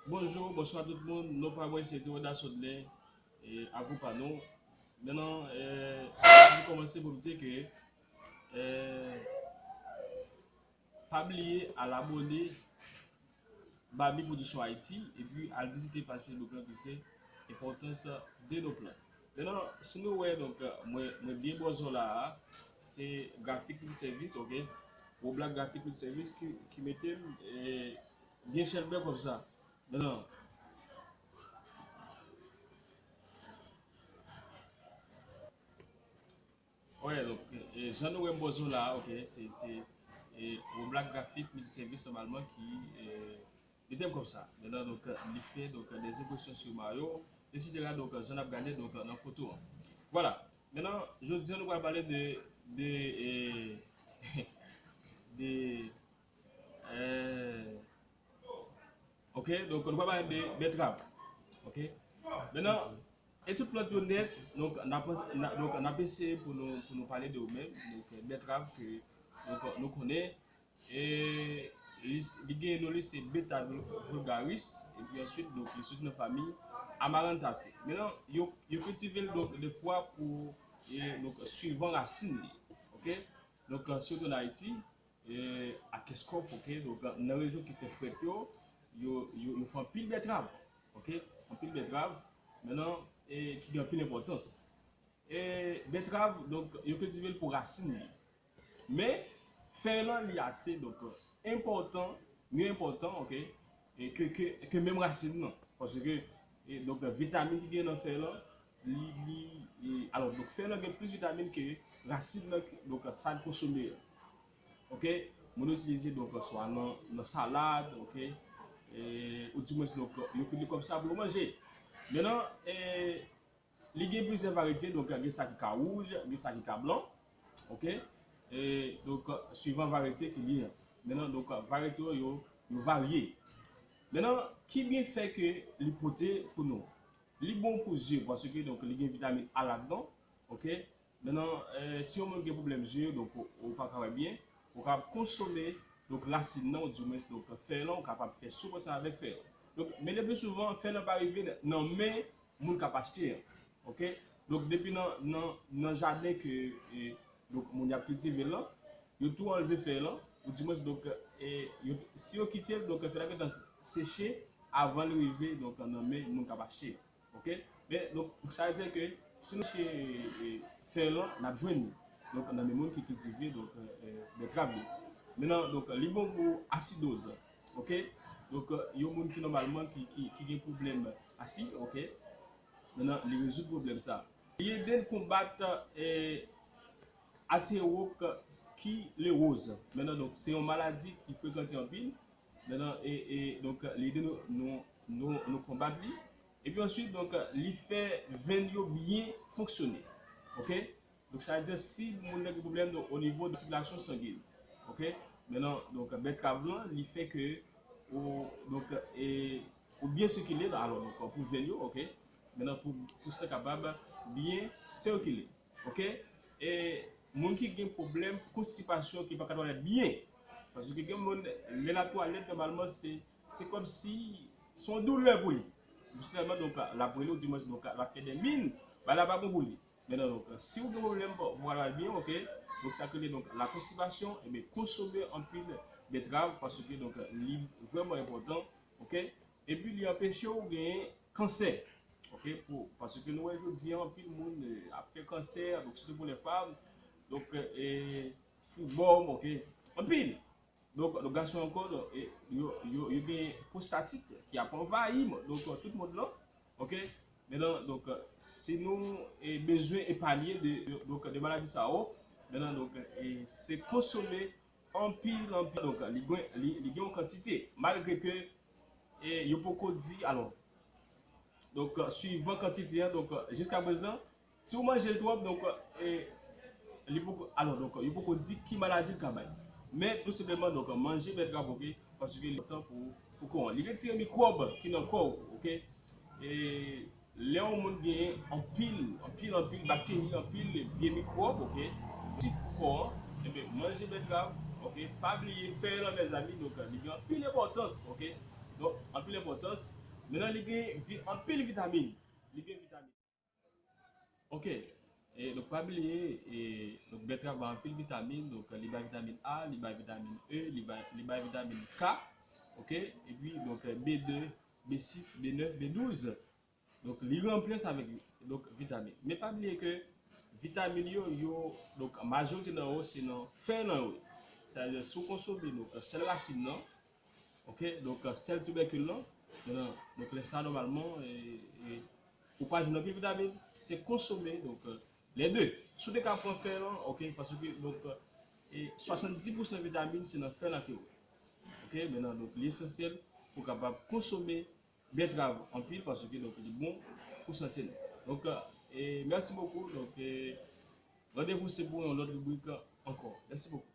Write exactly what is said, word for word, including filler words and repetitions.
Bonjou, bonswa tout moun. Non pa mwen se Théodas Sodley, e, avouka nou. Mentnan, e, anvan m kòmanse pou m di ke, e, pa bliye al abòne ba Mi Production Haïti, epi al vizite paj Facebook lan ki se Importance de nos plants. Mentnan, si nou wè, donk, mwen, mwen byen bò zò la a, se Graphic Multiservice, ok? Woblack Graphic Multiservice ki, ki mete m, e, byen chèlbè kòm sa. Mentnan, wè, donk, e, jan nou wè m bò zò la a, ok, se, se, e, Woblack Graphic Multiservice nòmalman ki, e, mete m kòm sa. Mentnan, donk, li fè, donk, des impressions sur maillot, et cetera. Donk, jan n ap gade, donk, nan foto an. Vwala. Mentnan, jodi a, nou pral pale de, de, e, de, e, ok, donk, nou pral pale de bètrav. Ok? Mentnan, e tout plant yo nèt, donk, n ap, n a, donk, n ap eseye pou nou, pou nou pale de yo menm. Donk, bètrav ke, donk, nou konnen, e li, li gen non li se Beta vul-, vulgaris, epi answit, donk, li soti nan fanmi Amarantaceae. Mentnan, yo, yo kiltive l, donk, defwa pou, e, donk, swivan rasin li. Ok? Donk, sitou ann Ayiti, e, ak Kèskòf, ok? Donk, nan rejyon ki fè frèt yo, yo, yo, yo fè anpil bètrav, ok? Anpil bètrav, mentnan, e, ki gen anpil enpòtans. E, bètrav, donk, yo kiltive l pou rasin li. Men, fèy lan, li ase, donk, enpòtan, mye enpòtan, ok, e ke, ke, ke menm rasin nan. Paske, e, donk, vitamin ki gen nan fèy lan, li, li, e, alò, donk, fèy lan gen plis vitamin ke rasin nan, donk, sa l konsome an. Ok? Moun yo itilize, donk, swa nan, nan salad, ok? E, ou di mwens, donk, yo kwit li kòm sa pou yo manje. Mentnan, e, li gen plizyè varyete, donk, gen sa ki ka wouj, gen sa ki ka blan, ok? E, donk, swivan varyete ke li ye. Mentnan, donk, varyete yo, yo, yo varye. Mentnan, ki byenfè ke li pote pou nou? Li bon pou zye, paske, donk, li gen vitamin A ladan, ok? Mentnan, e, si yon moun gen pwoblèm zye, donk, ou, ou pa ka wè byen, ou kapab konsome, donk, rasin nan, ou di mwens, donk, fèy lan, ou kapab fè soup ansanm avèk fèy lan. Donk, men le pli souvan, fèy lan pa rive nan men moun k ap achte an. Ok? Donk, depi nan, nan, nan jaden ke, e, donk, moun y ap kiltive lan, yo tou anlve fèy lan, ou di mwens, donk, e, yo, si yo kite l, donk, fèy la gentan seche avan l rive, donk, nan men moun k ap achte. Ok? Men, donk, sa vle di ke si nou chèche, e, fèy lan, n ap jwenn li. Donk, nan men moun ki kiltive, donk, e, e, bètrav li. Mentnan, donk, li bon pou asidoz. Ok? Donk, yon moun ki nòmalman ki, ki, ki gen pwoblèm asid, ok? Mentnan, li rezoud pwoblèm sa. Li ede n konbat, e, ateroskilewoz. Mentnan, donk, se yon maladi ki frekante anpil. Mentnan, e, e, donk, li ede nou, nou, nou, nou konbat li. Epi answit, donk, li fè venn yo byen fonksyone. Ok? Donk, sa vle di, si moun nan gen pwoblèm, donk, o nivo de sikilasyon sangen. Ok? Mentnan, donk, bètrav lan, li fè ke ou, donk, e, ou byen sikile, alò, donk, pou venn yo, ok? Mentnan, pou, pou san kapab byen sikile. Ok? E moun ki gen pwoblèm konstipasyon ki pa ka twalèt byen. Paske gen moun, lè l ap twalèt, nòmalman, se, se kòmsi se yon doulè pou li. Finalman, donk, l ap rele, ou di mwens, donk, l ap fè dèmin, bagay la pa bon pou li. Mentnan, donk, si w gen pwoblèm pou twalèt byen, ok? Donk, sa k rele, donk, la konstipasyon, ebyen, konsome anpil bètrav, paske, donk, li vrèman enpòtan, ok? Epi li anpeche w genyen kansè. Ok, pou, paske nou wè jodi a, anpil moun, e, ap fè kansè, donk, sitou pou lè fanm, donk, e, fibwòm, ok, anpil. Donk, donk, gason ankò, donk, e, yo, yo, yo gen pwostatit ki ap anvayi, donk, tout mond lan, ok. Mentnan, donk, si nou, e, bezwen epanye de, de, donk, de maladi sa yo, mentnan, donk, e, se konsome anpil, anpil. Donk, li gen, li, li gen yon kantite. Malgre ke, e, yo poko di, alò, donk, swivan kantite an, donk, jiska prezan, si w manje l twòp, donk, e, li poko, alò, donk, yo poko di ki maladi l ka bay. Men, tou senpleman, donk, manje bètrav, ok, paske li enpòtan pou, pou kò an. Li retire mikwòb ki nan kò w, ok? E, Lè yon moun genyen anpil, anpil, anpil bakteri, anpil vye mikwòb, ok, ti pou kò an, enben, manje bètrav, Ok, pa bliye fèy lan, mezanmi, donk li gen anpil enpòtans, ok? Donk, anpil enpòtans. Mentnan, li gen vi, anpil vitamin. Li gen vitamin. Ok, e, donk, pa bliye, e, donk, bètrav gen anpil vitamin, donk, li bay vitamin A, li bay vitamin E, li bay, li bay vitamin K, ok? Epi, donk, B de, B sis, B nèf, B douz. Donk, li ranpli avèk, donk, vitamin. Men pa bliye ke vitamin yo, yo, donk, majorite nan yo, se nan fèy lan yo. Sa vle di, si w konsome, donk, sèl rasin lan, ok, donk, sèl tibèkil lan, donk, lè sa, nòmalman, e, e, ou pa jwenn anpil vitamin, se konsome, donk, lè de. Si w te ka pran fèy lan, ok, paske, donk, e, swasanndis pousan vitamin, se nan fèy lan ke yo. Ok, mentnan, donk, li esansyèl pou w kapab konsome bètrav anpil, paske, donk, li bon pou sante nou. Donk, e, mèsi bokou. Donk, e, randevou se pou yon lòt ribrik ankò. Mèsi bokou.